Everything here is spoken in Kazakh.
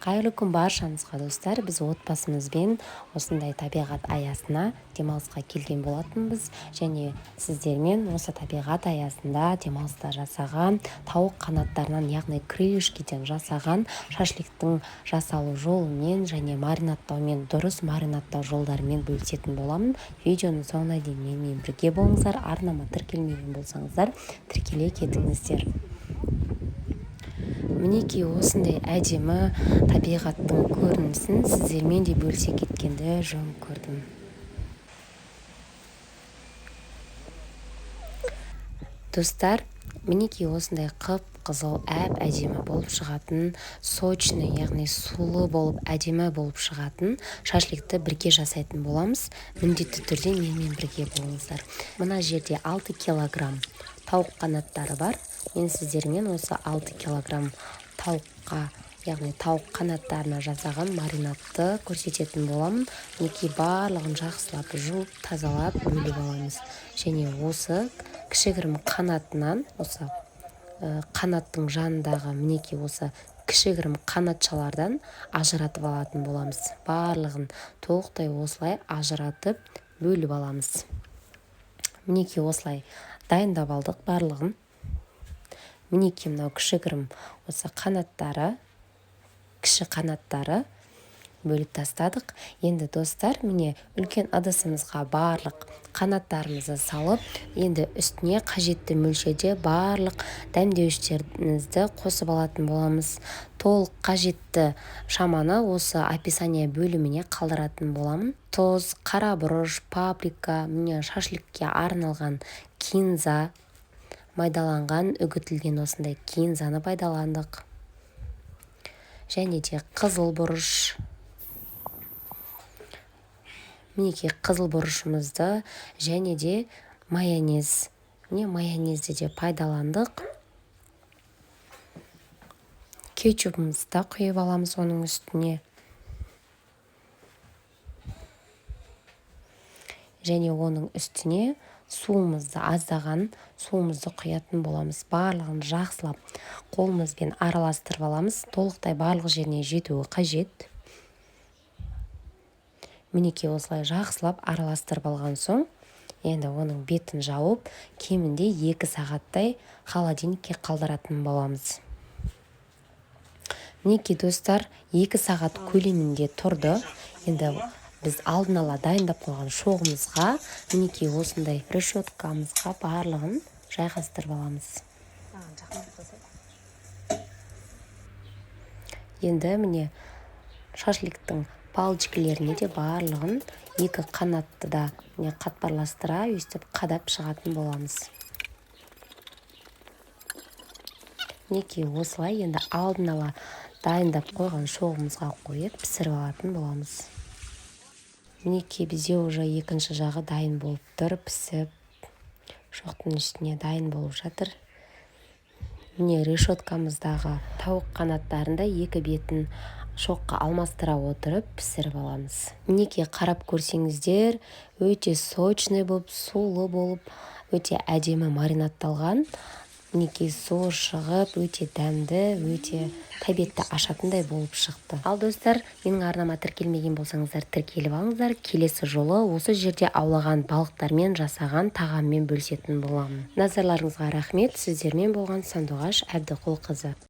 Қайырлы күн баршаңызға, достар! Біз отбасымызбен осындай табиғат аясына демалысқа келген болатынбыз және сіздермен осы табиғат аясында демалыста жасаған тауық қанаттарынан, яғни крылышкиден жасаған шашликтің жасалу жолымен және маринадтаумен, дұрыс маринадтау жолдарымен бөлісетін боламын. Видеоның соңына дейін менімен бірге болыңыздар. Арнама тіркелмеген болсаңыздар, тіркеле кетіңіздер. Мінекей, осындай әдемі табиғаттың көрінісін сіздермен де бөлісе кеткенді жөн көрдім. Достар, мінекей, осындай қып-қызыл, әп-әдемі болып шығатын, сочный, яғни сулы болып, әдемі болып шығатын шашликті бірге жасайтын боламыз. Міндетті түрде менімен бірге болыңыздар. Мына жерде 6 килограмм тауық қанаттары бар. Мен сіздермен осы 6 килограмм тауыққа, яғни тауық қанаттарына жасаған маринадты көрсететін боламын. Мінекей, барлығын жақсылап жуып, тазалап, бөліп аламыз. Және осы кішігірім қанатынан, осы қанаттың жанындағы, мінекей, осы кішігірім қанатшалардан ажыратып алатын боламыз. Барлығын толықтай осылай ажыратып, бөліп аламыз. Мінекей, осылай дайындап алдық барлығын. Мінекей, мынау кішігірім осы қанаттары, кіші қанаттары бөліп тастадық. Енді, достар, міне, үлкен ыдысымызға барлық қанаттарымызды салып, енді үстіне қажетті мөлшерде барлық дәмдеуіштерімізді қосып алатын боламыз. Толық қажетті шаманы осы описание бөліміне қалдыратын боламын. Тұз, қара бұрыш, паприка, міне, шашликке арналған кинза, майдаланған, үгітілген осындай кинзаны пайдаландық. Және де қызыл бұрыш, мінекей, қызыл бұрышымызды және де майонез, міне, майонезді де пайдаландық. Кетчупымызды да құйып аламыз оның үстіне. Және оның үстіне суымызды, аздаған суымызды құятын боламыз. Барлығын жақсылап қолымызбен араластырып аламыз. Толықтай барлық жеріне жетуі қажет. Мінекей, осылай жақсылап араластырып алған соң, енді оның бетін жауып, кемінде 2 сағаттай холодильникке қалдыратын боламыз. Мінекей, достар, 2 сағат көлемінде тұрды. Енді біз алдын ала дайындап қойған шоғымызға, мінекей, осындай решеткамызға барлығын жайғастырып аламыз. Енді, міне, шашликтің палочкалеріне де барлығын, екі қанатты да, міне, қатпарластыра өйстіп қадап шығатын боламыз. Мінекей, осылай енді алдын ала дайындап қойған шоғымызға қойып, пісіріп алатын боламыз. Мінекей, бізде уже екінші жағы дайын болып тұр, пісіп, шоқтың үстіне дайын болып жатыр. Міне, решеткамыздағы тауық қанаттарын да екі бетін шоққа алмастыра отырып пісіріп аламыз. Мінекей, қарап көрсеңіздер, өте сочный болып, сулы болып, өте әдемі маринадталған. Мінекей, суы шығып, өте дәмді, өте тәбетті ашатындай болып шықты. Ал, достар, менің арнама тіркелмеген болсаңыздар, тіркеліп алыңыздар. Келесі жолы осы жерде аулаған балықтармен жасаған тағаммен бөлісетін боламын. Назарларыңызға рахмет! Сіздермен болған Сандуғаш Әбдіқұлқызы.